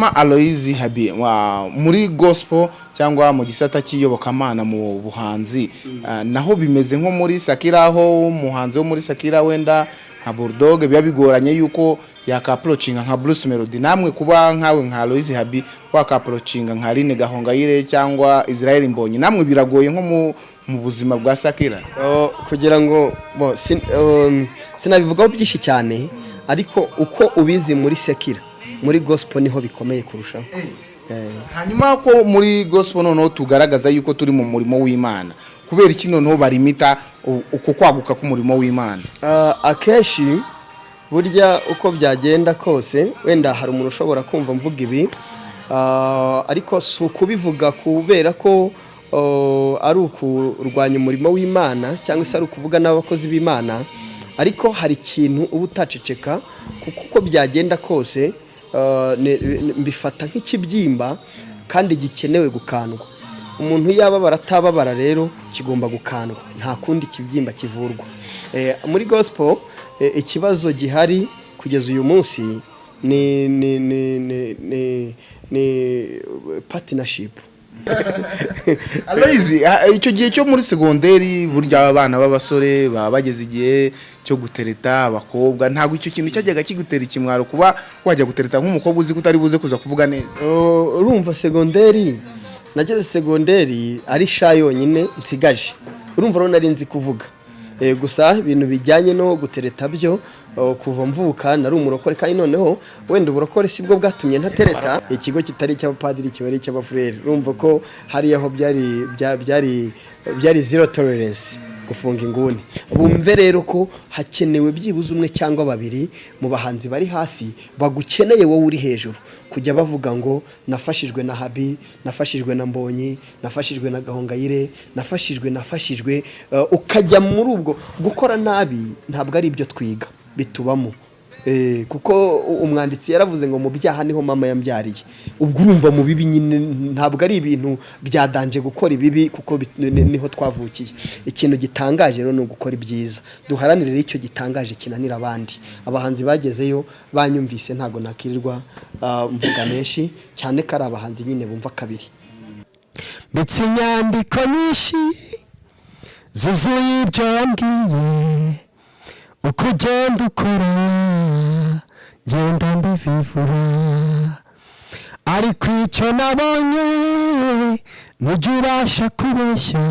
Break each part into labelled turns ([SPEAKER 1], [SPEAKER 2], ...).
[SPEAKER 1] Aloyizi Habi, muri gospel cyangwa mu gisata cy'iyobokamana mu buhanzi, naho bimeze nko muri secular, aho umuhanzi wo muri secular wenda nka Bulldog biba bigoranye yuko yaka-approachinga nka Bruce Melody. Namwe kuba nkawe nka Aloyizi Habi waka-approachinga nka Aline Gahongayire cyangwa Israel Mbonyi, namwe biragoye nko mu buzima bwa secular?
[SPEAKER 2] Oh, kugira ngo bo, sinabivugaho byinshi cyane, ariko uko ubizi muri secular, muri gospel niho bikomeye kurushaho.
[SPEAKER 1] Hanyuma ko muri gospel noneho tugaragaza yuko turi mu murimo w'Imana, kubera iki noneho barimita uko kwaguka k'umurimo w'Imana?
[SPEAKER 2] Akenshi burya uko byagenda kose, wenda hari umuntu ushobora kumva mvuga ibi, ariko si ukubivuga kubera ko ari ukurwanya umurimo w'Imana cyangwa se ari ukuvuga n'abakozi b'Imana, ariko hari ikintu uba utaceceka, kuko uko byagenda kose mbifata nk'ikibyimba kandi gikenewe gukandwa. Umuntu yababara atababara rero kigomba gukandwa, nta kundi kibyimba kivurwa. Muri gospel ikibazo gihari kugeza uyu munsi ni partnership.
[SPEAKER 1] Aloyizi, icyo gihe cyo muri segonderi, burya abana b'abasore baba bageze igihe cyo gutereta abakobwa. Ntabwo icyo kintu cyajyaga kigutera ikimwaro kuba wajya gutereta nk'umukobwa uzi ko utari buze kuza kuvuga neza?
[SPEAKER 2] Oh, urumva segonderi, nageze segonderi ari sha yonyine nsigaje. Urumva rero nari nzi kuvuga. Gusa ibintu bijyanye no gutereta byo, kuva mvuka nari umurokore, kandi noneho wenda uburokore si bwo bwatumye ntatereta. Ikigo kitari icy'abapadiri kiba ari icy'abafurere. Urumva ko hariya ho byari zero tolerance, gufunga inguni. Bumve rero ko hakenewe byibuze umwe cyangwa babiri mu bahanzi bari hasi bagukeneye wowe uri hejuru, kujya bavuga ngo nafashijwe na Habi, nafashijwe na Mbonyi, nafashijwe na Gahongayire, nafashijwe. Ukajya muri ubwo gukora nabi. Ntabwo ari ibyo twiga, bitubamo. Kuko umwanditsi yaravuze ngo mu byaha niho mama yambyariye. Ubwo urumva mu bibi nyine ntabwo ari ibintu bya danger gukora ibibi, kuko niho twavukiye. Ikintu gitangaje rero ni ugukora ibyiza. Duharanire rero icyo gitangaje kinanira abandi. Abahanzi bagezeyo banyumvise, ntabwo nakirirwa mvuga menshi cyane ko ari abahanzi nyine bumva kabiri.
[SPEAKER 3] Ndetse inyandiko nyinshi zuzuye ibyo wambwiye, uko ugenda ukora ngenda mbivivura, ariko icyo nabonye ntujya ubasha kubeshya,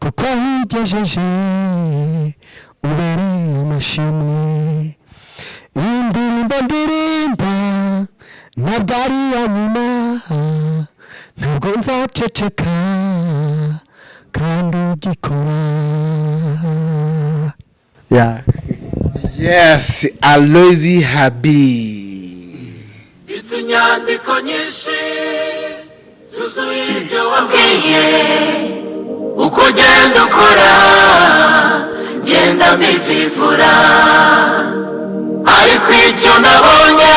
[SPEAKER 3] kuko aho ugejeje ubereye amashimwe. Iyi ndirimbo ndirimba ntabwo ari iya nyuma, ntabwo nzaceceka kandi ugikora.
[SPEAKER 1] Yes, Aloyizi Habi.
[SPEAKER 4] Izi inyandiko nyinshi zuzuye ibyo wambwiye, uko ugenda ukora ngenda mbivivura, ariko icyo nabonye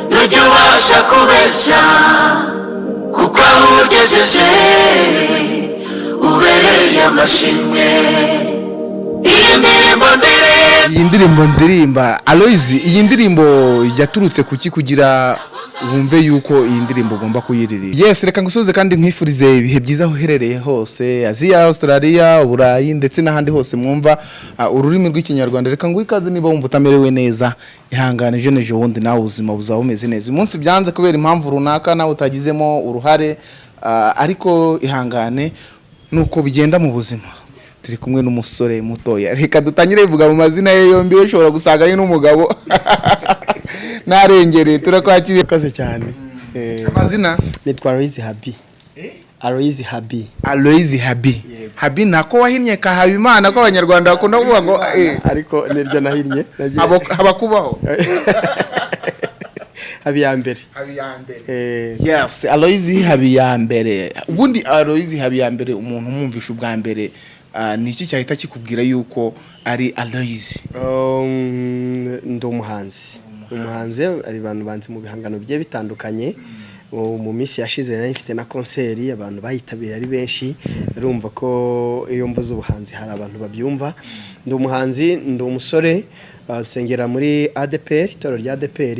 [SPEAKER 4] ntujya ubasha kubeshya, kuko aho ugejeje ubereye amashimwe. Iyi ndirimbo ndirimba
[SPEAKER 1] Iyi ndirimbo ndirimba, Aloyizi, iyi ndirimbo yaturutse kuki kugira wumve yuko iyi ndirimbo ugomba kuyiririmba? Yes, reka ngusuhuze kandi nkwifurize ibihe byiza aho uherereye hose, Aziya, Australia, Uburayi ndetse n'ahandi hose mwumva ururimi rw'Ikinyarwanda. Reka nguhe ikaze. Niba wumva utamerewe neza, ihangane, ejo n'ejo bundi nawe ubuzima buzaba bumeze neza. Uyu munsi byanze kubera impamvu runaka nawe utagizemo uruhare, ariko ihangane, nuko bigenda mu buzima. Turi kumwe n'umusore mutoya, reka dutangire bivuga mu mazina ye yombi, ushobora gusanga ari n'umugabo narengereye. Turakwakiriye.
[SPEAKER 2] Urakoze cyane.
[SPEAKER 1] Amazina?
[SPEAKER 2] Nitwa Aloyizi Habi, Aloyizi Habi.
[SPEAKER 1] Aloyizi Habi. Habi nako wahinnye ka Habimana, ko Abanyarwanda bakunda kuvuga ngo
[SPEAKER 2] Ariko niryo nahinnye.
[SPEAKER 1] Haba kubaho.
[SPEAKER 2] Habiyambere.
[SPEAKER 1] Habiyambere.
[SPEAKER 2] Eh.
[SPEAKER 1] Yes, Aloyizi Habiyambere. Ubundi Aloyizi Habiyambere, umuntu umwumvisha ubwa mbere, ni iki cyahita kikubwira yuko ari Aloyizi?
[SPEAKER 2] Ndi umuhanzi. Umuhanzi, hari abantu banzi mu bihangano bigiye bitandukanye. Mu minsi yashize nari mfite na concert, abantu bayitabiriye ari benshi. Urumva ko iyo mvuze ubuhanzi hari abantu babyumva. Ndi umuhanzi, ndi umusore, nsengera muri ADPR, itorero rya ADPR.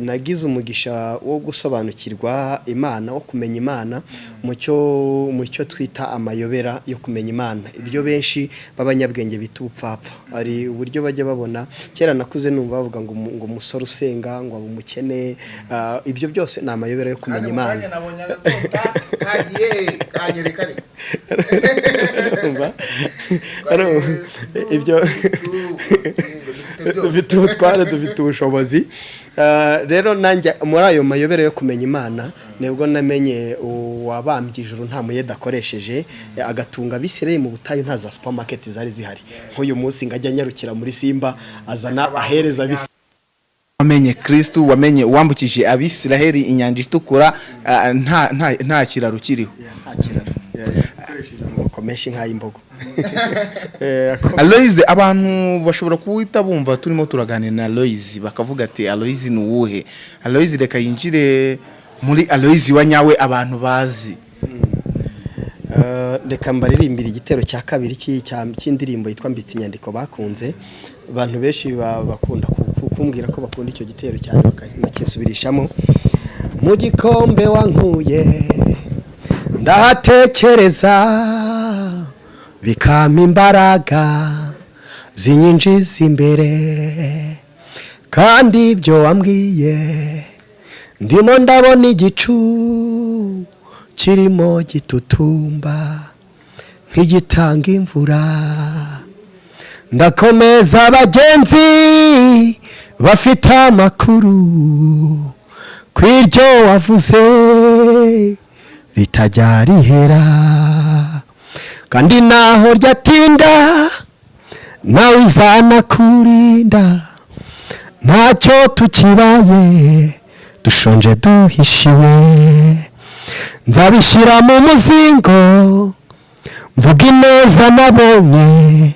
[SPEAKER 2] Nagize umugisha wo gusobanukirwa Imana, wo kumenya Imana mu cyo twita amayobera yo kumenya Imana, ibyo benshi b'abanyabwenge bita ubupfapfa. Hari uburyo bajya babona, kera nakuze numva bavuga ngo umusore usenga ngo aba umukene. Ibyo byose ni amayobera yo kumenya Imana. Urumva? Ibyo dufite ubutware, dufite ubushobozi. Rero nanjye muri ayo mayobera yo kumenya Imana nibwo namenye uwabambye ijuru nta muyede akoresheje, agatunga Abisirayeli mu butayu, nta za supermarket zari zihari nk'uyu munsi ngo ajye anyarukira muri Simba azana ahereza Abisirayeli.
[SPEAKER 1] Wamenye Kristu, wamenye wambukije Abisiraheli inyanja itukura, nta kiraro kiriho.
[SPEAKER 2] Nta kiraro, akoresheje amaboko menshi nk'ay'imbogo.
[SPEAKER 1] Aloise, abantu bashobora kuwita bumva turimo turaganira na Aloise bakavuga ati: "Aloise ni uwuhe Aloise?" Reka yinjire muri Aloise wa nyawe abantu bazi.
[SPEAKER 2] Reka mbaririmbire igitero cya kabiri cy'indirimbo yitwa "Mbitse inyandiko" bakunze. Abantu benshi bakunda kumbwira ko bakunda icyo gitero cyane, bakanakinsubirishamo. Mu gikombe wankuye ndahatekereza, bikampa imbaraga zinyinjiza imbere, kandi ibyo wambwiye ndimo ndabona igicu kirimo gitutumba nk'igitanga imvura. Ndakomeza abagenzi bafite amakuru ku iryo wavuze ritajya rihera, kandi naho ryatinda nawe izanakurinda. Ntacyo tukibaye, dushonje duhishiwe. Nzabishyira mu muzingo, mvuga ineza nabonye,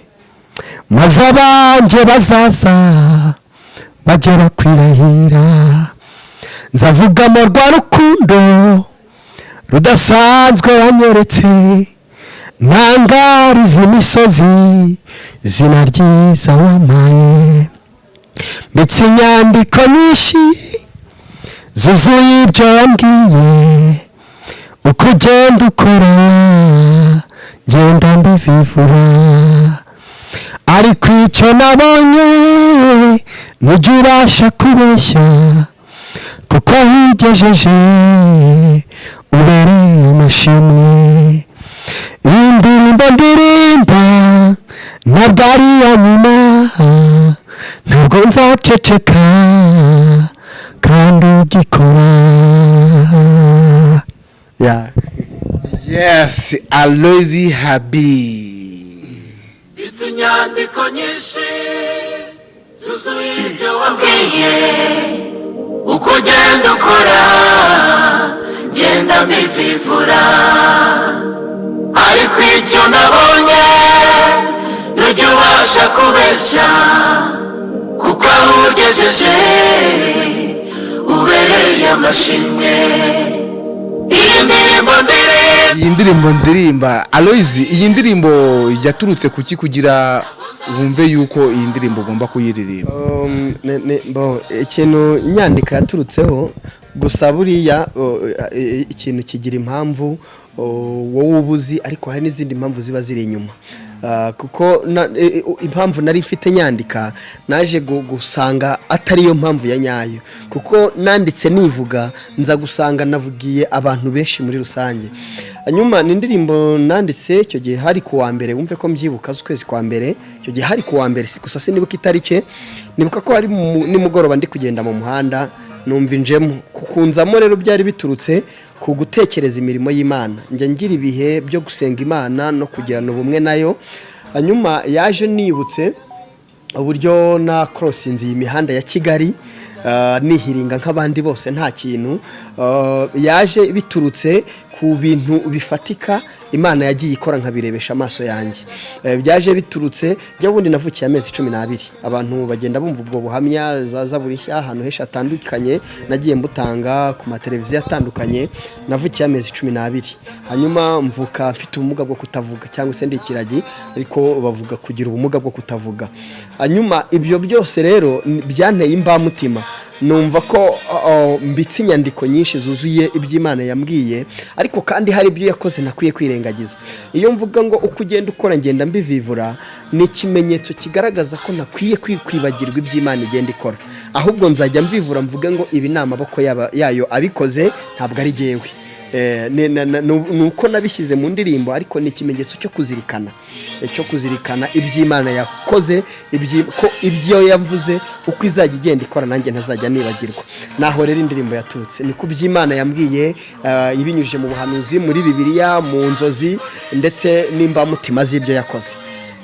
[SPEAKER 2] maze abanjye bazaza bajye bakwirahira. Nzavugamo rwa rukundo rudasanzwe wanyeretse, ntangariza imisozi izina ryiza wampaye. Ndetse inyandiko nyinshi zuzuye ibyo wambwiye, uko ugenda ukora ngenda mbivivura. Ariko icyo nabonye, ntujya ubasha kubeshya, kuko aho ugejeje ubereye amashimwe. Iyi ndirimbo ndirimba ntabwo ari iya nyuma, ntabwo nzaceceka kandi ugikora. Yeah.
[SPEAKER 1] Yes, Aloysi Habi.
[SPEAKER 4] Izi nyandiko nyinshi zuzuye ibyo wambwiye, uko ugenda ukora genda mbivivura. Ariko icyo nabonye, ntujya ubasha kubeshya, kuko aho ugejeje ubereye amashimwe. Iyi ndirimbo ndirimba
[SPEAKER 1] Iyi ndirimbo ndirimba, Aloysi, iyi ndirimbo yaturutse kuki kugira wumve yuko iyi ndirimbo ugomba kuyiririmba?
[SPEAKER 2] Bon, ikintu inyandiko yaturutseho gusa, buriya ikintu kigira impamvu wowe uba uzi, ariko hari n'izindi mpamvu ziba ziri inyuma. Kuko impamvu nari mfite nyandika naje gusanga atari yo mpamvu ya nyayo, kuko nanditse nivuga, nza gusanga navugiye abantu benshi muri rusange. Hanyuma ni indirimbo nanditse icyo gihe hari ku wa mbere, wumve ko mbyibuka, z'ukwezi kwa mbere. Icyo gihe hari ku wa mbere, gusa sinibuka itariki. Nibuka ko hari nimugoroba, ndi kugenda mu muhanda numva injemo kukunzamo. Rero byari biturutse ku gutekereza imirimo y'Imana. Njya ngira ibihe byo gusenga Imana no kugirana ubumwe nayo. Hanyuma yaje nibutse uburyo na crossinze iyi mihanda ya Kigali, nihiringa nk'abandi bose, nta kintu. Yaje biturutse ku bintu bifatika Imana yagiye ikora nkabirebesha amaso yanjye. Byaje biturutse njya bundi navukiye amezi 12. Abantu bagenda bumva ubwo buhamya za zaburi nshya ahantu henshi hatandukanye, nagiye mbutanga ku mateleviziyo atandukanye. Navukiye amezi 12, hanyuma mvuka mfite ubumuga bwo kutavuga, cyangwa se ndi ikiragi, ariko bavuga kugira ubumuga bwo kutavuga. Hanyuma ibyo byose rero byanteye imbamutima. Numva ko mbitse inyandiko nyinshi zuzuye iby'Imana yambwiye, ariko kandi hari ibyo yakoze ntakwiye kwirengagiza. Iyo mvuga ngo uko ugenda ukora ngenda mbivivura, ni ikimenyetso kigaragaza ko ntakwiye kwibagirwa iby'Imana igenda ikora, ahubwo nzajya mvivura mvuge ngo ibi ni amaboko yayo abikoze, ntabwo ari jyewe. Ni uko nabishyize mu ndirimbo, ariko ni ikimenyetso cyo kuzirikana, cyo kuzirikana iby'Imana yakoze, ko ibyo yavuze uko izajya igenda ikora nanjye ntazajya nibagirwa. Naho rero indirimbo yaturutse ni ku by'Imana yambwiye, ibinyujije mu buhanuzi, muri Bibiliya, mu nzozi ndetse n'imbamutima z'ibyo yakoze,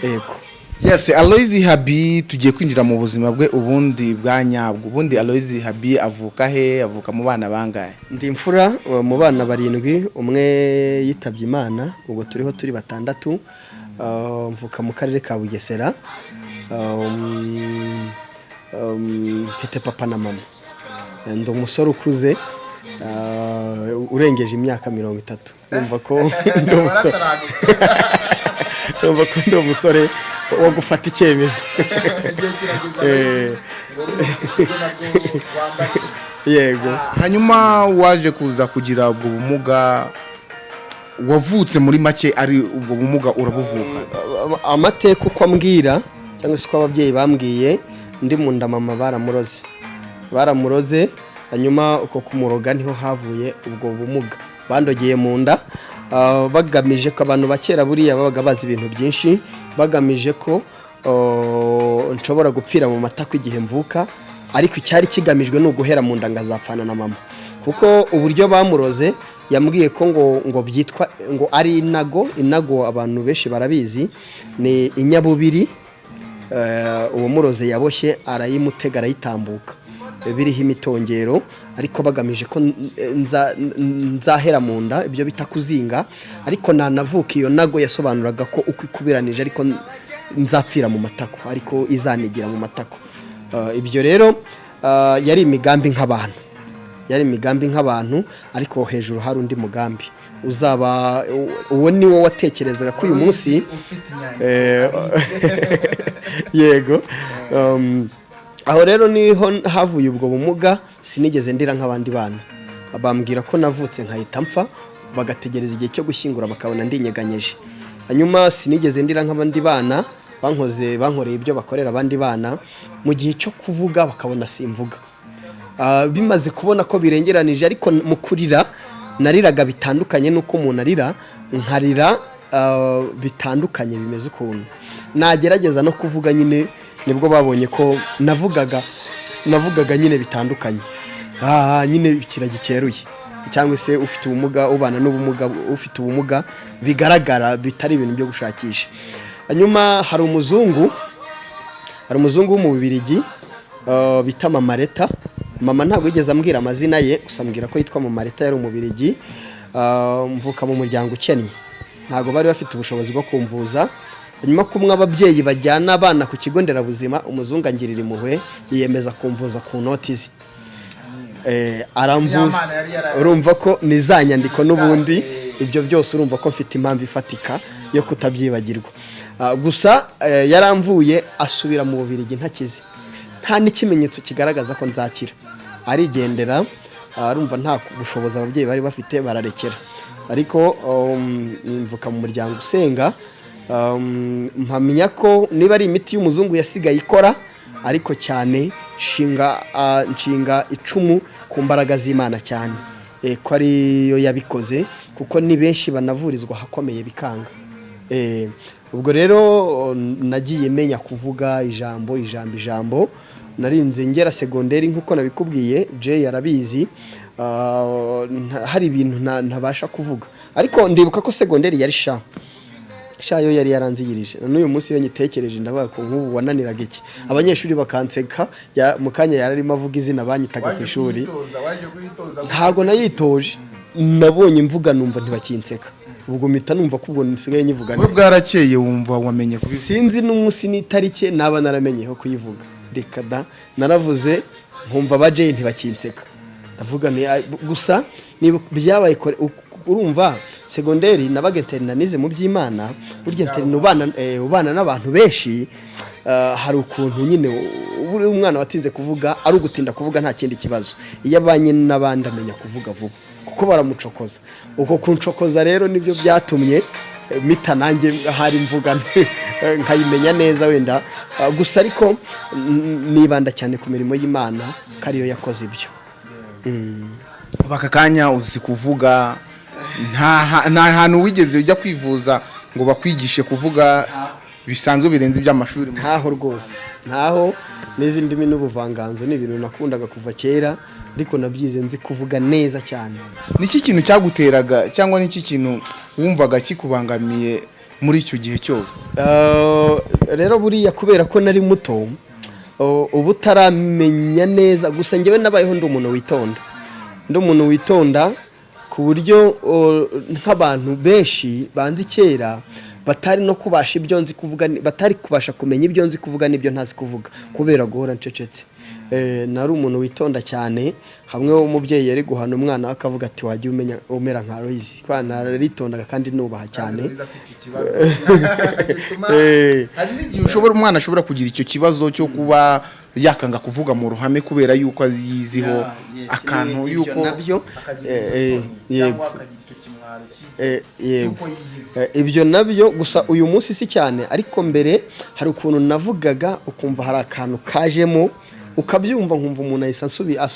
[SPEAKER 2] yego.
[SPEAKER 1] Yes, Aloys Habi, tugiye kwinjira mu buzima bwe ubundi bwa nyabwo. Ubundi Aloys Habi avuka he? Avuka mu bana bangahe?
[SPEAKER 2] Ndi imfura mu bana barindwi, umwe yitabye Imana, ubwo turiho turi batandatu. Mvuka mu karere ka Bugesera. Mfite papa na mama. Ndi umusore ukuze, urengeje imyaka 30. Numva ko ndi umusore, numva ko ndi umusore wo gufata icyemezo. Yego.
[SPEAKER 1] Hanyuma waje kuza kugira ubwo bumuga, wavutse muri make ari ubwo bumuga urabuvuka?
[SPEAKER 2] Amateka uko ambwira cyangwa se uko ababyeyi bambwiye, ndi mu nda mama baramuroze, baramuroze. Hanyuma uko kumuroga niho havuye ubwo bumuga. Bandogeye mu nda, bagamije ko, abantu ba kera buriya babaga bazi ibintu byinshi, bagamije ko nshobora gupfira mu matako igihe mvuka, ariko icyari kigamijwe ni uguhera mu nda ngazapfana na mama, kuko uburyo bamuroze yambwiye ko ngo byitwa ngo ari inago. Inago abantu benshi barabizi, ni inyabubiri. Uwo muroze yaboshye arayimutega arayitambuka. Biriho imitongero, ariko bagamije ko nzahera mu nda, ibyo bita kuzinga, ariko nanavuka iyo nago yasobanuraga ko uko ikubiranije ariko nzapfira mu matako, ariko izanigira mu matako. Ibyo rero yari imigambi nk'abantu, yari imigambi nk'abantu, ariko hejuru hari undi mugambi uzaba. Uwo ni wo watekerezaga ko uyu munsi. Yego. Aho rero niho havuye ubwo bumuga. Sinigeze ndira nk'abandi bana. Bambwira ko navutse nkahita mpfa, bagategereza igihe cyo gushyingura bakabona ndinyeganyeje. Hanyuma sinigeze ndira nk'abandi bana. Bankoze, bankoreye ibyo bakorera abandi bana, mu gihe cyo kuvuga bakabona simvuga. Bimaze kubona ko birengeranije, ariko mu kurira nariraga bitandukanye n'uko umuntu arira, nkarira bitandukanye, bimeze ukuntu nagerageza no kuvuga nyine. Nibwo babonye ko navugaga nyine bitandukanye, nyine ikiragi cyeruye, cyangwa se ufite ubumuga, ubana n'ubumuga, ufite ubumuga bigaragara, bitari ibintu byo gushakisha. Hanyuma hari umuzungu wo mu Bubiligi bita Mama Leta. Mama ntabwo yigeze ambwira amazina ye, gusa ambwira ko yitwa Mama Leta, yari Umubirigi. Mvuka mu muryango ukennye, ntabwo bari bafite ubushobozi bwo kumvuza. Hanyuma kumwe ababyeyi bajyana abana ku kigo nderabuzima, umuzungu angirira impuhwe, yiyemeza kumvuza ku noti ze. Aramvuza. Urumva ko ni za nyandiko n'ubundi, ibyo byose urumva ko mfite impamvu ifatika yo kutabyibagirwa. Gusa yaramvuye asubira mu Bubiligi ntakize, nta n'ikimenyetso kigaragaza ko nzakira, arigendera. Arumva nta bushobozi ababyeyi bari bafite, bararekera. Ariko mvuka mu muryango usenga. Mpamya ko niba ari imiti y'umuzungu yasigaye ikora, ariko cyane nshinga icumu ku mbaraga z'Imana cyane, ko ariyo yabikoze, kuko ni benshi banavurizwa ahakomeye bikanga. Ubwo rero nagiye menya kuvuga ijambo ijambo ijambo, narinze ngera segonderi. Nk'uko nabikubwiye, Jay arabizi, hari ibintu ntabasha kuvuga, ariko ndibuka ko segonderi yari sha sha yo yari yaranzigirije. Na n'uyu munsi iyo nyitekereje ndavuga ko nk'ubu wananiraga iki abanyeshuri bakanseka. Mu kanya yararimo avuga izina banyitaga ku ishuri. Ntabwo nayitoje, nabonye mvuga numva ntibakinseka, ubwo mpita numva ko ubwo nsigaye nyivuga.
[SPEAKER 1] We bwarakeye wumva wamenye kubivuga?
[SPEAKER 2] Sinzi n'umunsi n'itariki naba naramenyeho kuyivuga, reka da. Naravuze nkumva aba Jay ntibakinseka, ndavuga ni gusa niba byabaye urumva segonderi nabaga internat, nize mu by'Imana. Burya internat ubana n'abantu benshi. Hari ukuntu nyine uba uri umwana watinze kuvuga, ari ugutinda kuvuga, nta kindi kibazo. Iyo abanye n'abandi amenya kuvuga vuba kuko baramucokoza. Uko kuncokoza rero nibyo byatumye mita nanjye hari mvuga nkayimenya neza wenda. Gusa ariko nibanda cyane ku mirimo y'Imana ko ariyo yakoze ibyo.
[SPEAKER 1] Ubu aka kanya uzi kuvuga, nta hantu wigeze ujya kwivuza ngo bakwigishe kuvuga bisanzwe birenze iby'amashuri?
[SPEAKER 2] Ntaho rwose, ntaho. N'izi ndimi n'ubuvanganzo ni ibintu nakundaga kuva kera, ariko nabyize nzi kuvuga neza cyane.
[SPEAKER 1] Niki kintu cyaguteraga cyangwa niki kintu wumvaga kikubangamiye muri icyo gihe cyose?
[SPEAKER 2] Rero buriya kubera ko nari muto, uba utaramenya neza. Gusa njyewe nabayeho ndi umuntu witonda, ndi umuntu witonda ku buryo nk'abantu benshi banzi kera batari no kubasha ibyo nzi kuvuga, batari kubasha kumenya ibyo nzi kuvuga n'ibyo ntazi kuvuga kubera guhora ncecetse. Nari umuntu witonda cyane, hamwe umubyeyi yari guhana umwana we akavuga ati: "Wajya umenya umera nka Aloyizi." Kwa naritondaga kandi nubaha cyane.
[SPEAKER 1] Hari n'igihe ushobora, umwana ashobora kugira icyo kibazo cyo kuba yakanga kuvuga mu ruhame kubera yuko aziziho akantu
[SPEAKER 2] Ibyo
[SPEAKER 1] yuko
[SPEAKER 2] nabyo,
[SPEAKER 1] akagira isoni
[SPEAKER 2] yego.
[SPEAKER 1] cyangwa akagira icyo kimwaro
[SPEAKER 2] Yego.
[SPEAKER 1] cy'uko yiyizi.
[SPEAKER 2] Ibyo nabyo, gusa uyu munsi si cyane, ariko mbere hari ukuntu navugaga ukumva hari akantu kajemo, ukabyumva, nkumva umuntu ahise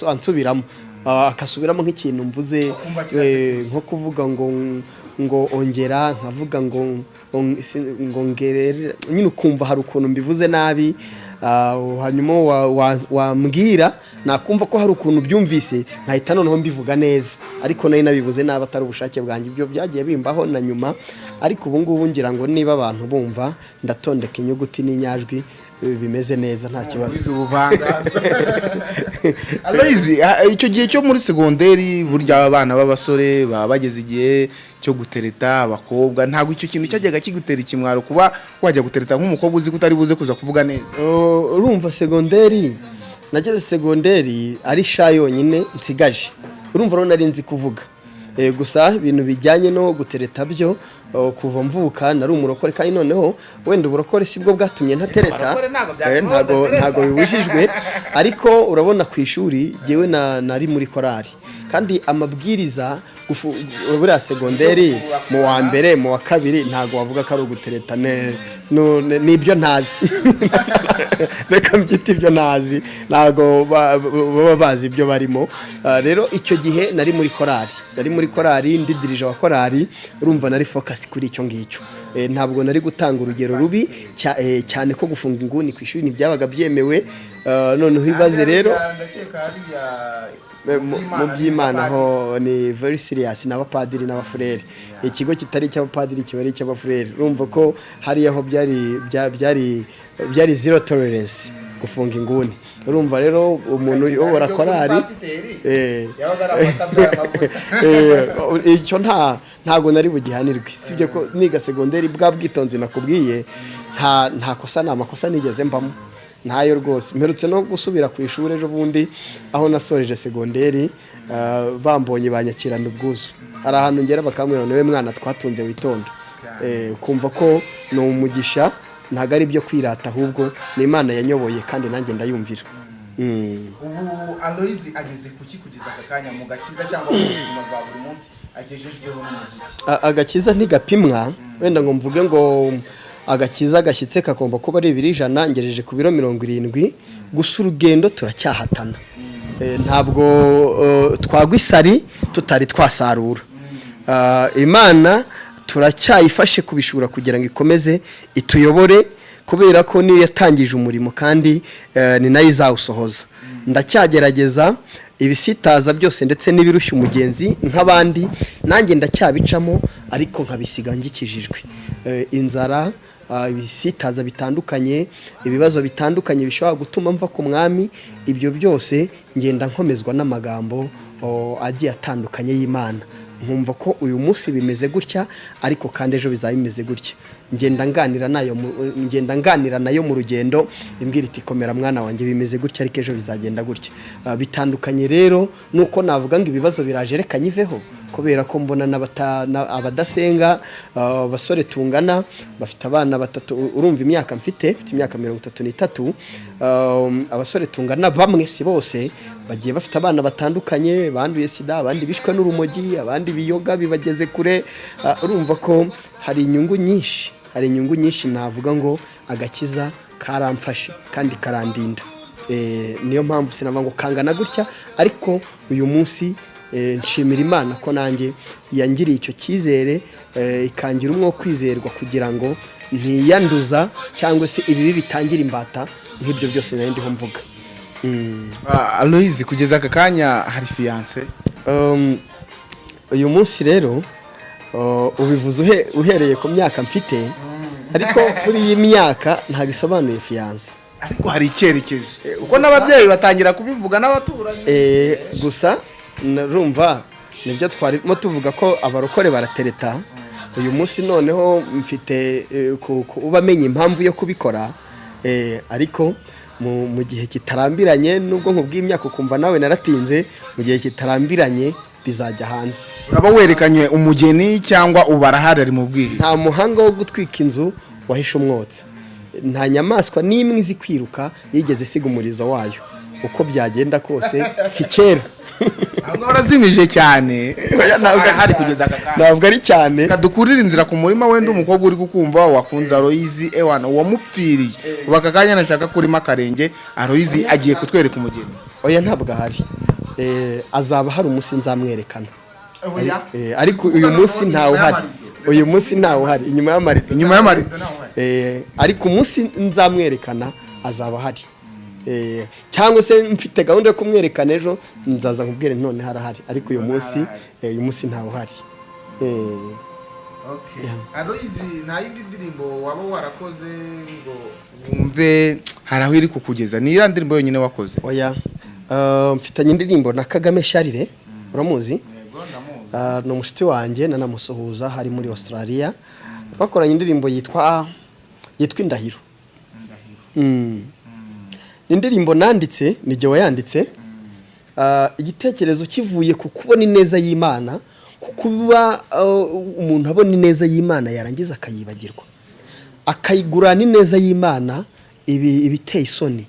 [SPEAKER 2] ansubiramo, akasubiramo nk'ikintu mvuze.
[SPEAKER 1] Ukumva kirasekeje.
[SPEAKER 2] Nko kuvuga ngo ongera, nkavuga ngo ngerere nyine, ukumva hari ukuntu mbivuze nabi. Hanyuma wambwira nakumva ko hari ukuntu byumvise, nkahita noneho mbivuga neza, ariko nari nabivuze nabi atari ubushake bwanjye. Ibyo byagiye bimbaho na nyuma, ariko ubu ngubu ngira ngo niba abantu bumva ndatondeka inyuguti n'inyajwi, bimeze neza, nta kibazo.
[SPEAKER 1] Wize ubuvanganzo. Aloyizi, icyo gihe cyo muri segonderi, burya abana b'abasore baba bageze igihe cyo gutereta abakobwa. Ntabwo icyo kintu cyajyaga kigutera ikimwaro kuba wajya gutereta nk'umukobwa uzi ko utari buze kuza kuvuga neza?
[SPEAKER 2] Oh, urumva segonderi, nageze segonderi ari sha yonyine nsigaje. Urumva rero nari nzi kuvuga. Gusa ibintu bijyanye no gutereta byo, kuva mvuka nari umurokore, kandi noneho wenda uburokore sibwo bwatumye ntatereta.
[SPEAKER 1] Abarokore ntabwo byatuma
[SPEAKER 2] Ntago
[SPEAKER 1] badatereta.
[SPEAKER 2] Ntago bibujijwe, ariko urabona ku ishuri jyewe nari muri korari, kandi amabwiriza buriya segonderi mu wa mbere, mu wa kabiri, ntago wavuga ko ari ugutereta. Nibyo ntazi, reka mbyite ibyo ntazi, ntago baba bazi ibyo barimo. Rero icyo gihe nari muri korari, nari muri korari, ndi dirija wa korari. Urumva nari focus kuri icyo ngicyo. Ntabwo nari gutanga urugero rubi cyane ko gufunga inguni ku ishuri ntibyabaga byemewe. Noneho ibaze rero
[SPEAKER 1] Ndakeka hariya
[SPEAKER 2] mu by'Imana ho ni very serious, n'abapadiri n'abafurere. Ikigo kitari icy'abapadiri kiba ari icy'abafurere. Urumva ko hariya ho byari zero tolerance gufunga inguni. Urumva rero umuntu uyobora korari
[SPEAKER 1] yabaga ari amata abyaye amavuta.
[SPEAKER 2] Icyo ntago nari bugihanirwe, sibyo ko niga segonderi bwa bwitonzi nakubwiye, nta kosa, nta makosa nigeze mbamo, ntayo rwose. Mperutse no gusubira ku ishuri ejo bundi aho nasoreje segonderi, bambonye banyakirana ubwuzu. Hari ahantu ngera bakambwira ngo: "Niwe mwana twatunze witonda." Kumva ko ni umugisha, ntabwo ari ibyo kwirata, ahubwo ni Imana yanyoboye kandi nanjye ndayumvira.
[SPEAKER 1] Ubu Aloyizi ageze kuki kugeza aka kanya mu gakiza cyangwa mu buzima bwa buri munsi agejejweho n'umuziki?
[SPEAKER 2] Agakiza ntigapimwa wenda ngo mvuge ngo agakiza gashyitse kagomba kuba ari ibiro 100, ngejeje ku biro 70. Gusa urugendo turacyahatana. Ntabwo twagwa isari tutari twasarura. Imana turacyayifashe kubishura kugira ngo ikomeze ituyobore, kubera ko niyo yatangije umurimo kandi ni nayo izawusohoza. Ndacyagerageza ibisitaza byose ndetse n'ibirushya umugenzi nk'abandi, nanjye ndacyabicamo, ariko nkabisiga ngikijijwe. Inzara, ibisitaza bitandukanye, ibibazo bitandukanye bishobora gutuma mva ku Mwami, ibyo byose ngenda nkomezwa n'amagambo agiye atandukanye y'Imana, nkumva ko uyu munsi bimeze gutya, ariko kandi ejo bizaba bimeze gutya. Ngenda nganira nayo mu rugendo, imbwira iti: "Komera mwana wanjye, bimeze gutya ariko ejo bizagenda gutya." Bitandukanye rero nuko navuga ngo ibibazo biraje reka nyiveho. Kubera ko mbona abadasenga, abasore tungana bafite abana batatu. Urumva imyaka mfite imyaka 33. Abasore tungana bamwe, si bose, bagiye bafite abana batandukanye banduye sida, abandi bishwe n'urumogi, abandi biyoga bibageze kure. Urumva ko hari inyungu nyinshi, hari inyungu nyinshi. Navuga ngo agakiza karamfashe kandi karandinda. Niyo mpamvu sinavuga ngo kangana gutya, ariko uyu munsi nshimira Imana ko nanjye yangiriye icyo cyizere, ikangira umwe wo kwizerwa kugira ngo ntiyanduza cyangwa se ibibi bitangira imbata nk'ibyo byose nari ndiho mvuga.
[SPEAKER 1] Aloyizi, kugeza aka kanya hari fiancée?
[SPEAKER 2] Uyu munsi rero ubivuze uhereye ku myaka mfite, ariko kuri iyi myaka ntabwo isobanuye fiancée.
[SPEAKER 1] Ariko hari icyerekezo, kuko n'ababyeyi batangira kubivuga n'abaturanyi.
[SPEAKER 2] Gusa narumva nibyo twarimo tuvuga ko abarokore baratereta. Uyu munsi noneho mfite kuba amenya impamvu yo kubikora, ariko mu gihe kitarambiranye, nubwo nkubwiye imyaka ukumva nawe naratinze, mu gihe kitarambiranye bizajya hanze.
[SPEAKER 1] Uraba werekanye umugeni cyangwa ubu arahari, ari mu bwihisho?
[SPEAKER 2] Nta muhanga wo gutwika inzu wahishe umwotsi, nta nyamaswa n'imwe izi kwiruka yigeze isiga umurizo wayo. Uko byagenda kose si kera.
[SPEAKER 1] Aho ngaho urazimije cyane.
[SPEAKER 2] Oya, ntabwo ari
[SPEAKER 1] Arahari
[SPEAKER 2] cyane.
[SPEAKER 1] kugeza aka kanya.
[SPEAKER 2] Ntabwo ari cyane.
[SPEAKER 1] Reka dukurire inzira ku murima. Wenda umukobwa uri kukumva wakunze Aloyizi, ewana uwamupfiriye, ubu aka kanya nashaka kurima akarenge, Aloyizi agiye kutwereka umugeni.
[SPEAKER 2] Oya, ntabwo ahari. Azaba hari umunsi nzamwerekana. Ariko uyu munsi ntawe uhari, uyu munsi ntawe uhari, inyuma y'amarido.
[SPEAKER 1] Inyuma y'amarido ntawe uhari.
[SPEAKER 2] Ariko umunsi nzamwerekana azaba ahari. Cyangwa se mfite gahunda yo kumwerekana ejo, nzaza nkubwire none harahari, ariko uyu munsi ntawe uhari.
[SPEAKER 1] Aloyizi, nta yindi ndirimbo waba warakoze ngo wumve hari aho iri kukugeza? Ni iriya ndirimbo yonyine wakoze?
[SPEAKER 2] Oya. Mfitanye indirimbo na Kagame Charles, uramuzi? Ni umushuti wanjye, nanamusuhuza, hari muri Australia. Twakoranye indirimbo yitwa Indahiro. Ni indirimbo nanditse, ni jye wayanditse. Igitekerezo kivuye ku kubona ineza y'Imana, ku kuba umuntu abona ineza y'Imana yarangiza akayibagirwa, akayigurana ineza y'Imana ibi ibiteye isoni,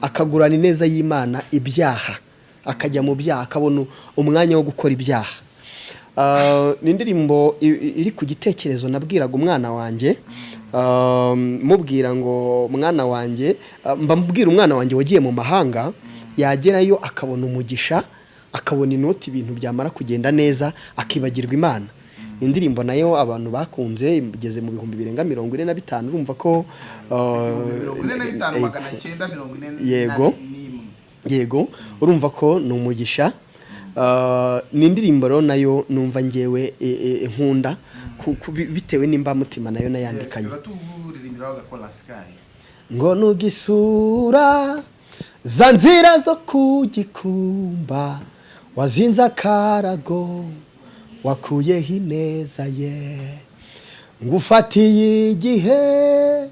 [SPEAKER 2] akagurana ineza y'Imana ibyaha, akajya mu byaha, akabona umwanya wo gukora ibyaha. Ni indirimbo iri ku gitekerezo nabwiraga umwana wanjye, mubwira ngo mwana wanjye, mba mbwira umwana wanjye wagiye mu mahanga, yagerayo akabona umugisha, akabona inoti, ibintu byamara kugenda neza akibagirwa Imana. Indirimbo nayo abantu bakunze, igeze mu 450,000. Urumva ko
[SPEAKER 1] 45 941.
[SPEAKER 2] Yego. Yego, urumva ko ni umugisha. Ni indirimbo rero nayo numva ngewe nkunda bitewe n'imbamutima nayo nayandikanye. Ngo nugisura za nzira zo kugikumba, wazinze akarago, wakuyeho ineza ye, ngufatiye igihe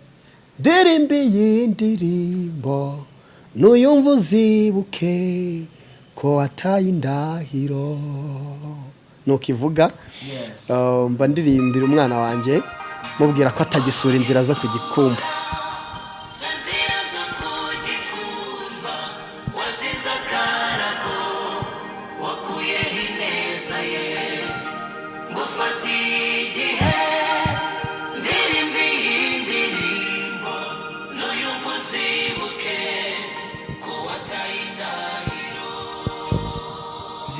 [SPEAKER 2] ndirimbiye indirimbo, nuyumva uzibuke ko wataye indahiro. Nuko ivuga. Mba ndirimbira umwana wanjye, mubwira ko atagisura inzira zo ku gikumba.
[SPEAKER 4] Za nzira zo ku gikumba, wazinze akarago, wakuyeho ineza ye, ngufatiye igihe ndirimbiye indirimbo, n'uyumva uzibuke ko wataye indahiro.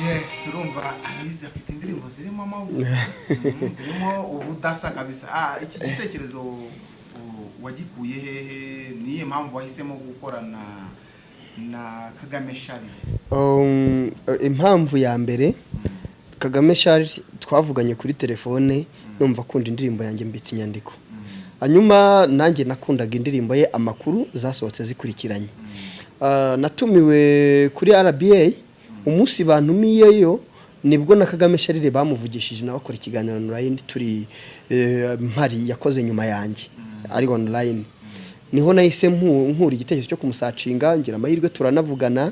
[SPEAKER 1] Yes, urumva Aloyizi afite indirimbo zirimo amavuta, zirimo ubudasa kabisa. Iki gitekerezo wagikuye hehe? Niyo mpamvu wahisemo gukorana na Kagame Charles?
[SPEAKER 2] Impamvu ya mbere, Kagame Charles twavuganye kuri telefone, numva akunda indirimbo yanjye Mbitse Inyandiko. Hanyuma nanjye nakundaga indirimbo ye Amakuru zasohotse zikurikiranye. Natumiwe kuri RBA, umunsi bantumiyeyo nibwo na Kagame Charles bamuvugishije, nawe akora ikiganiro online turi mpari, yakoze nyuma yanjye ari online. Niho nahise nkura igitekerezo cyo kumusearchinga, ngira amahirwe turanavugana.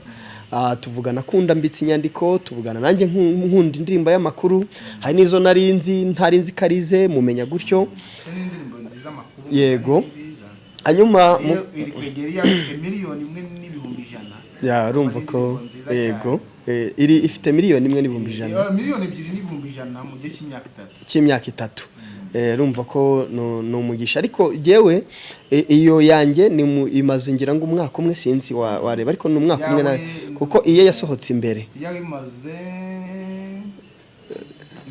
[SPEAKER 2] Tuvugana akunda mbitse inyandiko, tuvugana nanjye nkunda indirimbo y'amakuru. Hari n'izo nari nzi ntari nzi ko arize, mumenya gutyo.
[SPEAKER 1] N'indirimbo nziza, amakuru.
[SPEAKER 2] Yego. Hanyuma
[SPEAKER 1] Iri kwegera iya 1,100,000.
[SPEAKER 2] Ya, urumva ko
[SPEAKER 1] Indirimbo nziza.
[SPEAKER 2] Yego. Iri ifite 1,100,000.
[SPEAKER 1] 2,100,000 mu gihe cy'imyaka 3.
[SPEAKER 2] Cy'imyaka 3. Urumva ko ni umugisha, ariko jyewe iyo yanjye ni imaze ngira ngo umwaka umwe, sinzi wareba, ariko ni umwaka umwe
[SPEAKER 1] Yawe.
[SPEAKER 2] Kuko iyo yasohotse imbere.
[SPEAKER 1] Iyo imaze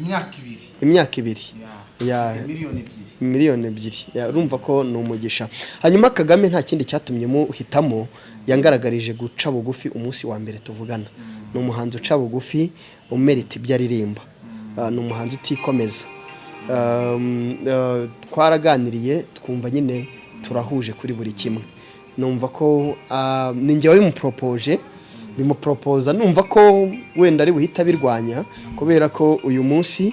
[SPEAKER 1] imyaka 2.
[SPEAKER 2] Imyaka 2. Ya.
[SPEAKER 1] Ifite 2 miliyoni.
[SPEAKER 2] 2 miliyoni. Ya, urumva ko ni umugisha. Hanyuma Kagame, nta kindi cyatumye muhitamo, yangaragarije guca bugufi umunsi wa mbere tuvugana. Ni umuhanzi uca bugufi, umerita ibyo aririmba. Ni umuhanzi utikomeza. Twaraganiriye twumva nyine turahuje kuri buri kimwe. Numva ko ni njye wabimuporopoje, bimuporopoza numva ko wenda ari buhita abirwanya, kubera ko uyu munsi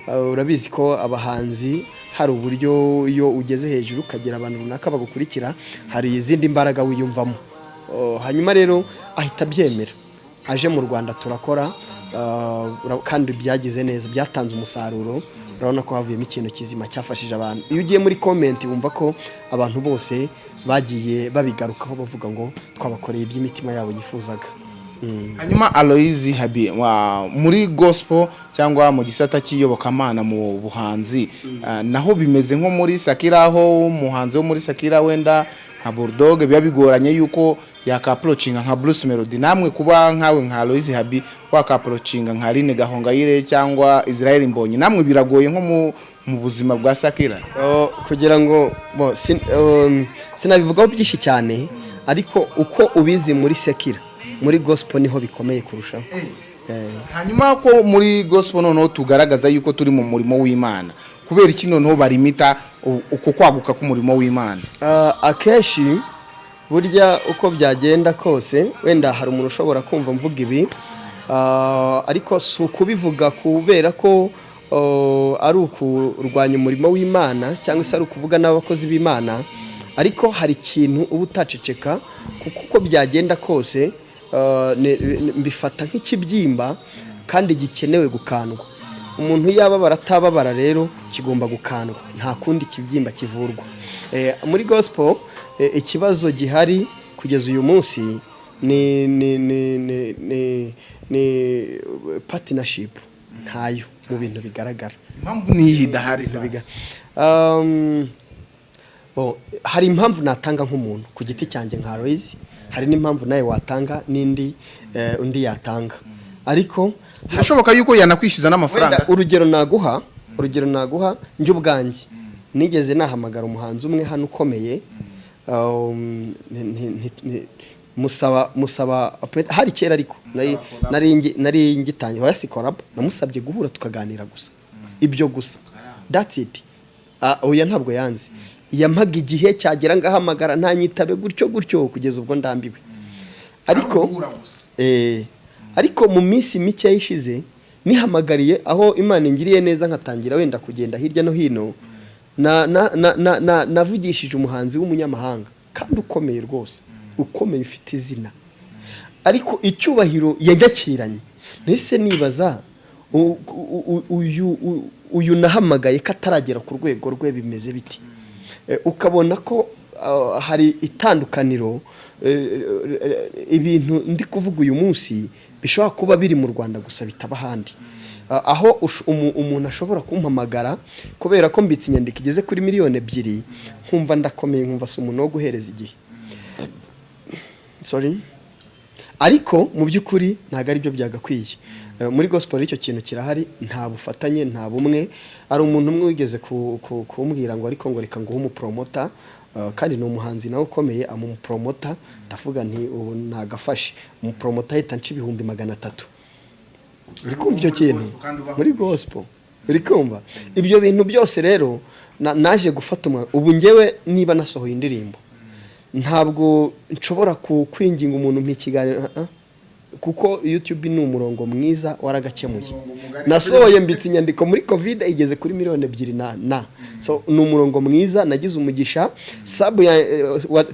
[SPEAKER 2] urabizi ko abahanzi hari uburyo iyo ugeze hejuru ukagira abantu runaka bagukurikira, hari izindi mbaraga wiyumvamo. Hanyuma rero ahita abyemera, aje mu Rwanda turakora, kandi byagize neza, byatanze umusaruro. Urabona ko havuyemo ikintu kizima cyafashije abantu. Iyo ugiye muri comment wumva ko abantu bose bagiye babigarukaho, bavuga ngo twabakoreye iby'imitima yabo yifuzaga.
[SPEAKER 1] Hanyuma Aloyizi Habi, muri gospel cyangwa mu gisata cy'iyobokamana mu buhanzi, naho bimeze nko muri secular, aho umuhanzi wo muri secular wenda nka Bulldog biba bigoranye yuko yaka-approachinga nka Bruce Melody. Namwe kuba nkawe nka Aloyizi Habi waka-approachinga nka Aline Gahongayire cyangwa Israel Mbonyi, namwe biragoye nko mu buzima bwa secular?
[SPEAKER 2] Oh, kugira ngo bo, sinabivugaho byinshi cyane, ariko uko ubizi muri secular, muri gospel niho bikomeye kurushaho.
[SPEAKER 1] Hanyuma ko muri gospel noneho tugaragaza yuko turi mu murimo w'Imana, kubera iki noneho barimita uko kwaguka k'umurimo w'Imana?
[SPEAKER 2] Akenshi burya uko byagenda kose, wenda hari umuntu ushobora kumva mvuga ibi, ariko si ukubivuga kubera ko ari ukurwanya umurimo w'Imana cyangwa se ari ukuvuga n'abakozi b'Imana, ariko hari ikintu uba utaceceka, kuko uko byagenda kose mbifata nk'ikibyimba kandi gikenewe gukandwa. Umuntu yababara atababara rero kigomba gukandwa, nta kundi kibyimba kivurwa. Muri gospel ikibazo gihari kugeza uyu munsi ni partnership ntayo mu bintu bigaragara.
[SPEAKER 1] Impamvu niyi idahari?
[SPEAKER 2] Bon, hari impamvu natanga nk'umuntu ku giti cyanjye nka Aloys, hari n'impamvu nawe watanga n'indi undi yatanga, ariko
[SPEAKER 1] Birashoboka yuko yanakwishyuza n'amafaranga.
[SPEAKER 2] Wenda urugero naguha, njye ubwanjye nigeze nahamagara umuhanzi umwe hano ukomeye, musaba hari kera, ariko nari ngitangiye, oya si collab, namusabye guhura tukaganira gusa, ibyo gusa, that's it. Oya, ntabwo yanze, yampaga igihe cyagera ngahamagara ntanyitabe, gutyo gutyo kugeza ubwo ndambiwe. Ariko
[SPEAKER 1] Guhura gusa.
[SPEAKER 2] Ariko mu minsi mike ishize nihamagariye aho Imana ingiriye neza nkatangira wenda kugenda hirya no hino, navugishije umuhanzi w'umunyamahanga kandi ukomeye rwose, ukomeye, ufite izina, ariko icyubahiro yajyakiranye nahise nibaza uyu nahamagaye ko ataragera ku rwego rwe bimeze biti? Ukabona ko hari itandukaniro. Ibintu ndi kuvuga uyu munsi bishobora kuba biri mu Rwanda gusa bitaba ahandi. Aho umuntu ashobora kumpamagara kubera ko mbitse inyandiko igeze kuri 2 miliyoni, nkumva ndakomeye, nkumva si umuntu wo guhereza igihe, sorry, ariko mu by'ukuri ntabwo ari byo byagakwiye. Muri gospel icyo kintu kirahari, nta bufatanye, nta bumwe. Hari umuntu umwe wigeze kumbwira ngo ariko ngo reka nguhe umupromoter, kandi ni umuhanzi nawe ukomeye, amupromoter, ndavuga nti ubu nagafashe umupromoter, ahita nca 300,000. Uri kumva icyo
[SPEAKER 1] Muri
[SPEAKER 2] kintu?
[SPEAKER 1] gospel kandi ubaho.
[SPEAKER 2] Muri gospel, uri kumva ibyo bintu byose rero naje gufata ubu njyewe niba nasohoye indirimbo ntabwo nshobora kwinginga umuntu mpa ikiganiro. Kuko YouTube ni umurongo mwiza, waragakemuye. Nasohoye mbitse inyandiko muri COVID, igeze kuri miliyoni 2 na so ni umurongo mwiza. Nagize umugisha, sub ya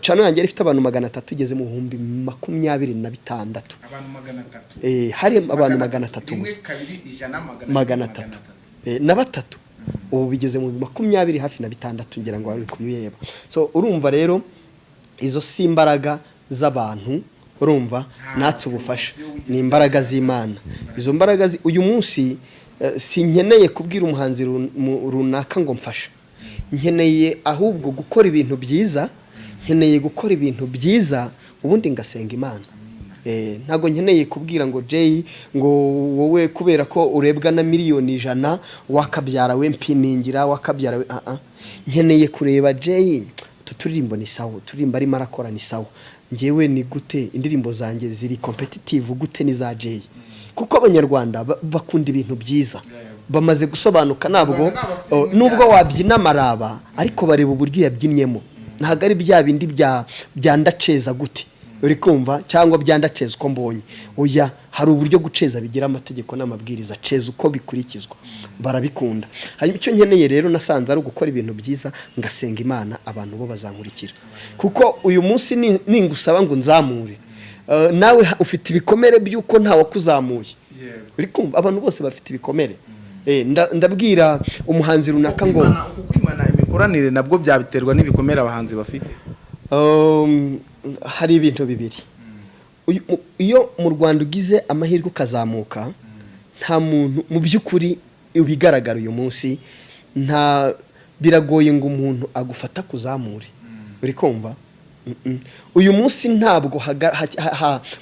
[SPEAKER 2] channel yanjye yari ifite abantu 300, igeze mu 26,000.
[SPEAKER 1] Abantu 300?
[SPEAKER 2] Hari abantu 300
[SPEAKER 1] Rimwe,
[SPEAKER 2] gusa.
[SPEAKER 1] Kabiri, ijana, magana,
[SPEAKER 2] 300 na batatu. Ubu bigeze mu makumyabiri hafi na bitandatu, ngira ngo wari uri kubireba. So urumva rero izo si imbaraga z'abantu, urumva natse ubufasha, ni imbaraga z'Imana. Izo mbaraga uyu munsi sinkeneye kubwira umuhanzi runaka ngo mfasha. Nkeneye ahubwo gukora ibintu byiza, nkeneye gukora ibintu byiza, ubundi ngasenga Imana. Ntabwo nkeneye kubwira ngo Jay, ngo wowe kubera ko urebwa na miliyoni 100 wakabyara we mpiningira wakabyara we. Ah ah, nkeneye kureba Jay, utu turirimbo ni sawa, uturirimbo arimo arakora ni sawa. Njyewe ni gute indirimbo zanjye ziri competitive gute n'iza Jay? Kuko Abanyarwanda bakunda ibintu byiza, bamaze gusobanuka. Ntabwo
[SPEAKER 1] Abanyarwanda ni abasirimu
[SPEAKER 2] oh, nubwo
[SPEAKER 1] cyane.
[SPEAKER 2] wabyina amaraba, ariko bareba uburyo yabyinnyemo. Ntabwo ari bya bindi bya ndaceza gute, uri kumva, cyangwa bya ndaceza uko mbonye. Oya, hari uburyo guceza bigira amategeko n'amabwiriza, ceza uko bikurikizwa, barabikunda. Hanyuma icyo nkeneye rero nasanze ari ugukora ibintu byiza, ngasenga Imana, abantu bo bazankurikira. Kuko uyu munsi ningusaba ngo nzamure, nawe ufite ibikomere by'uko ntawakuzamuye. Uri kumva, abantu bose bafite ibikomere. Ndabwira umuhanzi runaka ngo
[SPEAKER 1] Uku kwimana imikoranire nabwo byabiterwa n'ibikomere abahanzi bafite?
[SPEAKER 2] Hari ibintu bibiri. Iyo mu Rwanda ugize amahirwe ukazamuka, nta muntu mu by'ukuri ibigaragara uyu munsi, nta biragoye ngo umuntu agufata kuzamure, uri kumva? Uyu munsi ntabwo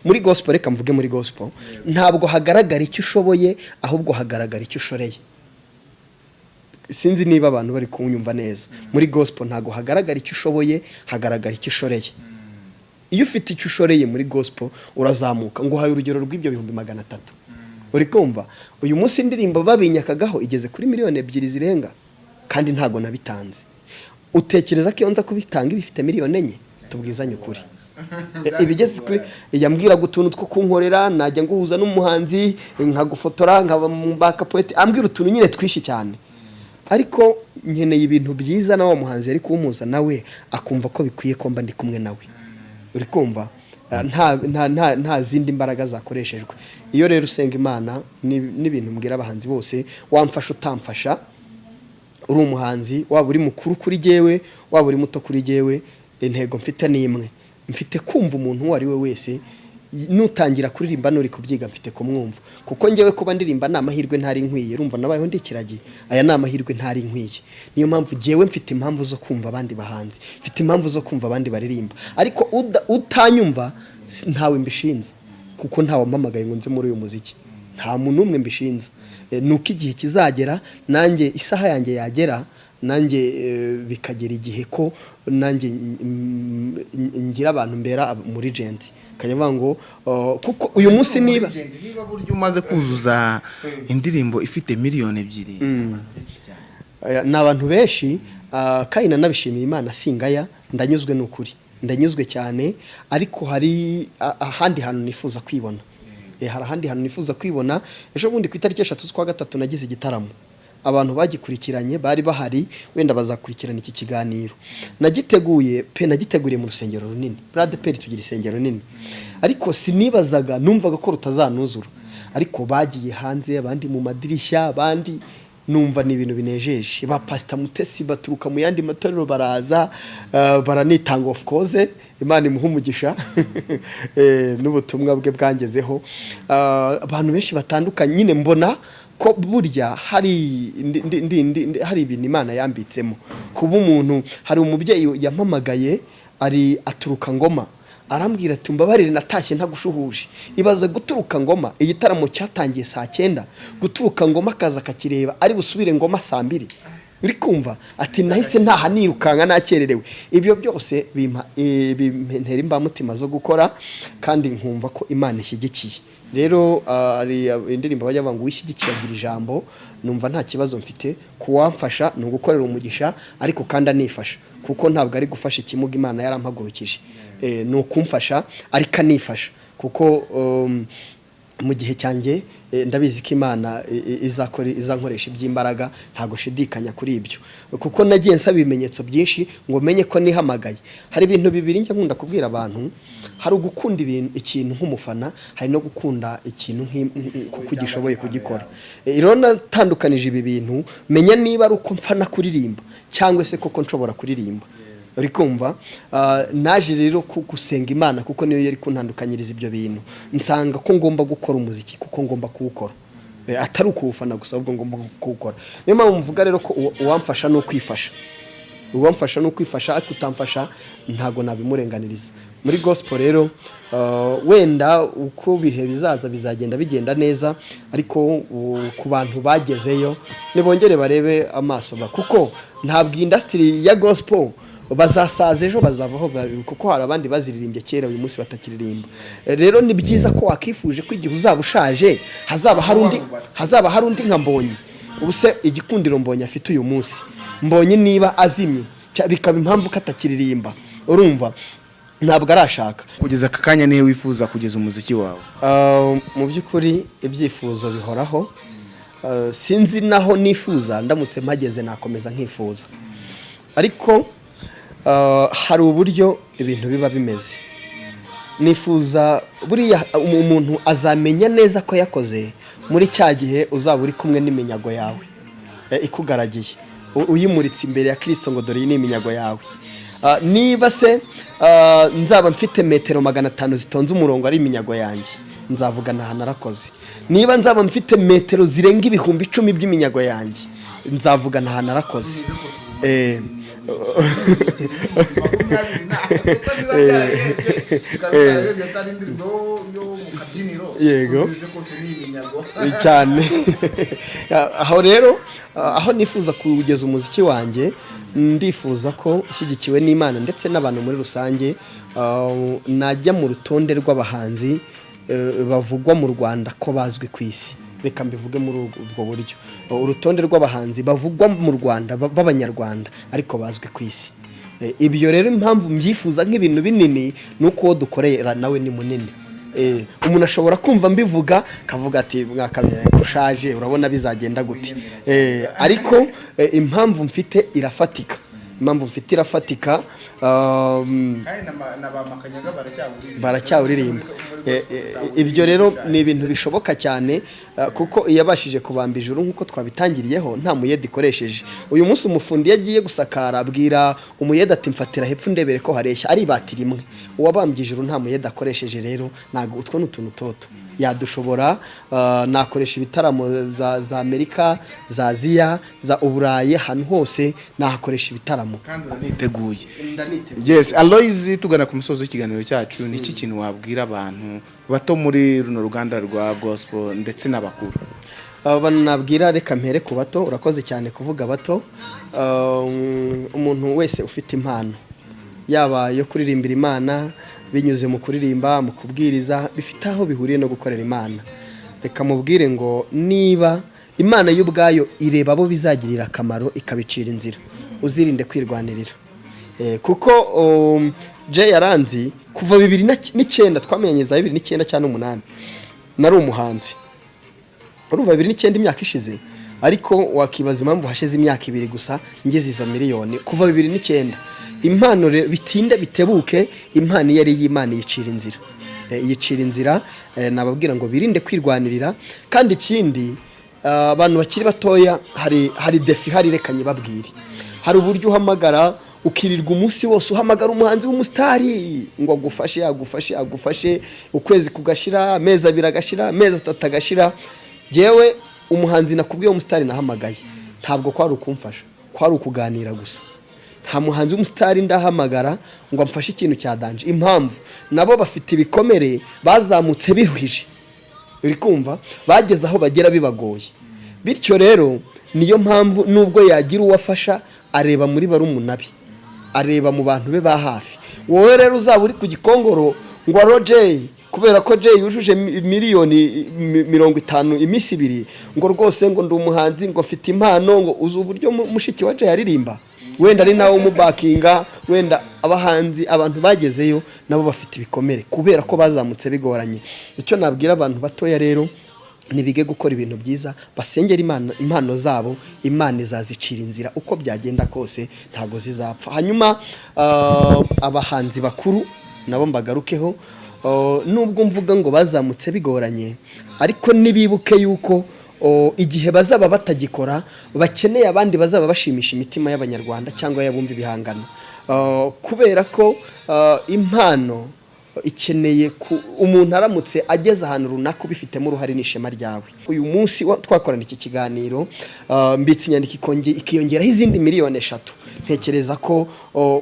[SPEAKER 2] muri gospel, reka mvuge muri gospel, ntabwo hagaragara icyo ushoboye, ahubwo hagaragara icyo ushoreye. Sinzi niba abantu bari kunyumva neza. Muri gospel ntabwo hagaragara icyo ushoboye, hagaragara icyo ushoreye. Iyo ufite icyo ushoreye muri gospel urazamuka. Ngo uhaye urugero rw'ibyo 300,000, uri kumva, uyu munsi indirimbo babinyakagaho igeze kuri miliyoni 2 zirenga, kandi ntabwo nabitanze. Utekereza ko iyo nza kubitanga ibifite miliyoni 4? Tubwizanye ukuri. Ibigeze kuri yambwiraga utuntu two kunkorera, najya nguhuza n'umuhanzi, nkagufotora, nkaba mu baka poet, ambwira utuntu nyine twinshi cyane. Ariko nkeneye ibintu byiza, na wa muhanzi yari kuwumuza nawe akumva ko bikwiye ko mba ndi kumwe nawe, uri kumva? Nta zindi mbaraga zakoreshejwe. Iyo rero usenga Imana n'ibintu mbwira abahanzi bose, wamfasha utamfasha, uri umuhanzi, waba uri mukuru kuri jyewe, waba uri muto kuri jyewe, intego mfite ni imwe. Mfite kumva umuntu uwo ari we wese nutangira kuririmba, nuri kubyiga, mfite kumwumva. Kuko njyewe kuba ndirimba ni amahirwe ntari nkwiye. Urumva nabayeho ndi ikiragi, aya ni amahirwe ntari nkwiye. Niyo mpamvu jyewe mfite impamvu zo kumva abandi bahanzi, mfite impamvu zo kumva abandi baririmba. Ariko utanyumva ntawe mbishinze, kuko ntawampamagaye ngo nze muri uyu muziki, nta muntu n'umwe mbishinze. Ni uko igihe kizagera nanjye isaha yanjye yagera, nanjye bikagera igihe ko nanjye ngira abantu mbera muri legend, kajya avuga ngo kuko uyu munsi niba
[SPEAKER 1] Niba burya umaze kuzuza indirimbo ifite miliyoni 2
[SPEAKER 2] Ni abantu benshi, kandi nanabishimiye Imana, singaya, ndanyuzwe, ni ukuri ndanyuzwe cyane. Ariko hari ahandi hantu nifuza kwibona. Hari ahandi hantu nifuza kwibona. Ejo bundi ku itariki 3 z'ukwa gatatu nagize igitaramo, abantu bagikurikiranye bari bahari, wenda bazakurikirana iki kiganiro. Nagiteguye pe, nagiteguriye mu rusengero runini muri ADEPR, tugira isengero nini, ariko sinibazaga, numvaga ko rutazanuzura. Ariko bagiye hanze, abandi mu madirishya, abandi, numva ni ibintu binejeje. Ba Pasita Mutesi baturuka mu yandi matorero baraza, baranitanga. Of course Imana imuha umugisha, n'ubutumwa bwe bwangezeho. Abantu benshi batandukanye nyine, mbona ko burya hari hari ibintu Imana yambitsemo kuba umuntu. Hari umubyeyi yampamagaye ari aturuka Ngoma, arambwira ati: "Mbabarire natashye ntagushuhuje." Ibaze guturuka Ngoma, igitaramo cyatangiye saa 9, guturuka Ngoma akaza akakireba, ari busubire Ngoma saa 2, uri kumva? Ati: "Nahise ntaha nirukanka, nakererewe." Ibyo byose bimpa bintera imbamutima zo gukora, kandi nkumva ko Imana ishyigikiye. Rero hari indirimbo bajya bavuga ngo uwishyigikiye agira ijambo. Numva nta kibazo mfite kuwamfasha, ni ugukorera umugisha, ariko kandi anifasha, kuko ntabwo ari gufasha ikimuga, Imana yarampagurukije. Ni ukumfasha ariko anifasha. Kuko mu gihe cyanjye ndabizi ko Imana izakora, izankoresha iby'imbaraga. Ntabwo nshidikanya kuri ibyo, kuko nagiye nsaba ibimenyetso byinshi ngo menye ko nihamagaye. Hari ibintu bibiri njya nkunda kubwira abantu: hari ugukunda ibintu, ikintu nk'umufana, hari no gukunda ikintu kuko ugishoboye kugikora. Rero natandukanije ibi bintu, menya niba ari uko mfana kuririmba cyangwa se koko nshobora kuririmba. Uri kumva? Naje rero gusenga Imana, kuko niyo yari kuntandukanyiriza ibyo bintu, nsanga ko ngomba gukora umuziki kuko ngomba kuwukora, atari ukuwufana gusa, ahubwo ngomba kuwukora. Niyo mpamvu mvuga rero ko uwamfasha ni ukwifasha, uwamfasha ni ukwifasha, ariko utamfasha ntago nabimurenganiriza. Muri gospel rero, wenda uko ibihe bizaza bizagenda bigenda neza, ariko ku bantu bagezeyo nibongere barebe amaso kuko ntabwo industry ya gospel bazasaza ejo bazavaho, kuko hari abandi baziririmbye kera uyu munsi batakiririmba. Rero ni byiza ko wakifuje ko igihe uzaba ushaje hazaba hari undi nka Mbonyi. Ubu se igikundiro Mbonyi afite uyu munsi, Mbonyi niba azimye bikaba impamvu ko atakiririmba, urumva ntabwo arashaka.
[SPEAKER 1] Kugeza aka kanya, nihe wifuza kugeza umuziki wawe?
[SPEAKER 2] Mu by'ukuri ibyifuzo bihoraho. Sinzi naho nifuza, ndamutse mpageze nakomeza nkifuza, ariko hari uburyo ibintu biba bimeze. Nifuza buriya umuntu azamenya neza ko yakoze muri cya gihe uzaba uri kumwe n'iminyago yawe ikugaragiye, uyimuritse imbere ya Kirisito ngo: "Dore iyi ni iminyago yawe." Niba se nzaba mfite metero 500 zitonze umurongo ari iminyago yanjye, nzavuga nta narakoze. Niba nzaba mfite metero zirenga 10,000 by'iminyago yanjye, nzavuga nta narakoze. Yego. Cyane. Aho rero, aho nifuza kugeza umuziki wanjye, ndifuza ko nshyigikiwe n'Imana ndetse n'abantu muri rusange, najya mu rutonde rw'abahanzi bavugwa mu Rwanda ko bazwi ku isi. Reka mbivuge muri ubwo buryo: urutonde rw'abahanzi bavugwa mu Rwanda b'Abanyarwanda ariko bazwi ku isi. Ibyo rero impamvu mbyifuza nk'ibintu binini ni uko uwo dukorera nawe ni munini. Umuntu ashobora kumva mbivuga akavuga ati: "Mwakabyaye ko ushaje, urabona bizagenda gute?" Ariko impamvu mfite irafatika, impamvu mfite irafatika. Baracyawuririmba. Ibyo rero ni ibintu bishoboka cyane, kuko iyo abashije kubamba ijuru nk'uko twabitangiriyeho nta muyede ikoresheje. Uyu munsi umufundi iyo agiye gusakara abwira umuyede ati: "Mfatira hepfo ndebere ko hareshya." Aribati rimwe. Uwabambye ijuru nta muyede akoresheje rero, ntabwo utwo ni utuntu toto yadushobora. Nakoresha ibitaramo za Amerika, za Aziya, za Uburayi, ahantu hose nahakoresha ibitaramo.
[SPEAKER 1] Kandi uraniteguye. Yes, Aloys, tugana ku musozo w'ikiganiro cyacu, ni iki kintu wabwira abantu bato muri runo ruganda rwa gospel ndetse n'abakuru?
[SPEAKER 2] Abantu nabwira, reka mpere ku bato. Urakoze cyane kuvuga bato. Umuntu wese ufite impano, yaba iyo kuririmbira Imana binyuze mu kuririmba, mu kubwiriza, bifite aho bihuriye no gukorera Imana, reka mubwire ngo niba Imana yo ubwayo ireba abo bizagirira akamaro ikabicira inzira, uzirinde kwirwanirira. Kuko Jay yaranzi kuva 2009, twamenye za 2009 cyangwa 8, nari umuhanzi. Urumva 2009 imyaka ishize, ariko wakibaza impamvu hashize imyaka 2 gusa ngeze izo miliyoni kuva 2009. Impano rero, bitinde bitebuke, impano iyo ari iy'Imana yicira inzira. Yicira inzira. Nababwira ngo birinde kwirwanirira. Kandi ikindi, abantu bakiri batoya, hari défi hari, reka nyibabwire. Hari uburyo uhamagara, ukirirwa umunsi wose uhamagara umuhanzi w'umusitari ngo agufashe, agufashe, agufashe, ukwezi kugashira, amezi 2 agashira, amezi 3 agashira. Yewe, umuhanzi nakubwiye w'umusitari nahamagaye, ntabwo kwari ukumfasha, kwari ukuganira gusa. Nta muhanzi w'umusitari ndahamagara ngo amfashe ikintu cya danger. Impamvu, nabo bafite ibikomere, bazamutse biruhije, uri kumva, bageze aho bagera bibagoye. Bityo rero niyo mpamvu nubwo yagira uwo afasha, areba muri barumuna be, areba mu bantu be ba hafi. Wowe rero uzaba uri ku Gikongoro ngo: "Aro Jay," kubera ko Jay yujuje miliyoni 50 iminsi 2, ngo: "Rwose," ngo: "ndi umuhanzi," ngo: "mfite impano," ngo uzi uburyo mushiki wa Jay aririmba. Wenda ari nawe umubakinga, wenda abahanzi, abantu bagezeyo nabo bafite ibikomere kubera ko bazamutse bigoranye. Icyo nabwira abantu batoya rero, nibige gukora ibintu byiza, basengera Imana impano zabo, Imana izazicira inzira uko byagenda kose, ntabwo zizapfa. Hanyuma abahanzi bakuru nabo mbagarukeho. Nubwo mvuga ngo bazamutse bigoranye, ariko nibibuke yuko igihe bazaba batagikora bakeneye abandi bazaba bashimisha imitima y'Abanyarwanda cyangwa y'abumva ibihangano. Kubera ko impano ikeneye umuntu aramutse ageze ahantu runaka ubifitemo uruhare n'ishema ryawe. Uyu munsi twakorana iki kiganiro, mbitse inyandiko ikiyongeraho izindi miliyoni 3. Ntekereza ko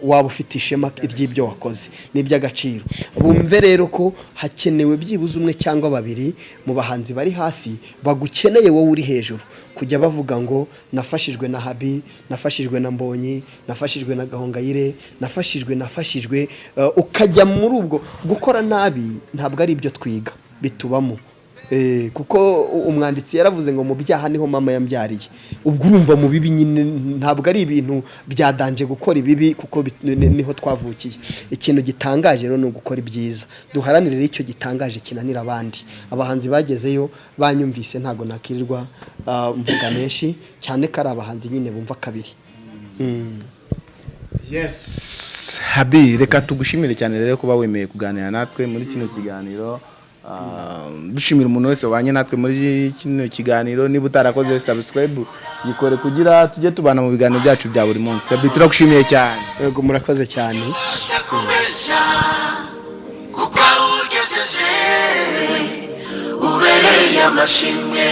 [SPEAKER 2] waba ufite ishema ry'ibyo wakoze n'iby'agaciro. Bumve rero ko hakenewe byibuze umwe cyangwa babiri mu bahanzi bari hasi bagukeneye wowe uri hejuru, kujya bavuga ngo nafashijwe na Habi, nafashijwe na Mbonyi, nafashijwe na Gahongayire, nafashijwe, ukajya muri ubwo gukora nabi. Ntabwo ari ibyo twiga, bitubamo. Kuko umwanditsi yaravuze ngo mu byaha niho mama yambyariye. Ubwo urumva mu bibi nyine ntabwo ari ibintu bya danger gukora ibibi, kuko niho twavukiye. Ikintu gitangaje rero ni ugukora ibyiza. Duharanire rero icyo gitangaje kinanira abandi. Abahanzi bagezeyo banyumvise, ntabwo nakirirwa mvuga menshi cyane ko ari abahanzi nyine bumva kabiri.
[SPEAKER 1] Yes, Habi, reka tugushimire cyane rero kuba wemeye kuganira natwe muri kino kiganiro. Dushimira umuntu wese wabanye natwe muri kino kiganiro. Niba utarakoze subscribe, yikore kugira tujye tubana mu biganiro byacu bya buri munsi. Habi, turagushimiye cyane.
[SPEAKER 2] Yego, murakoze cyane.
[SPEAKER 4] Ubasha kubeshya kuko aho ugejeje ubereye amashimwe.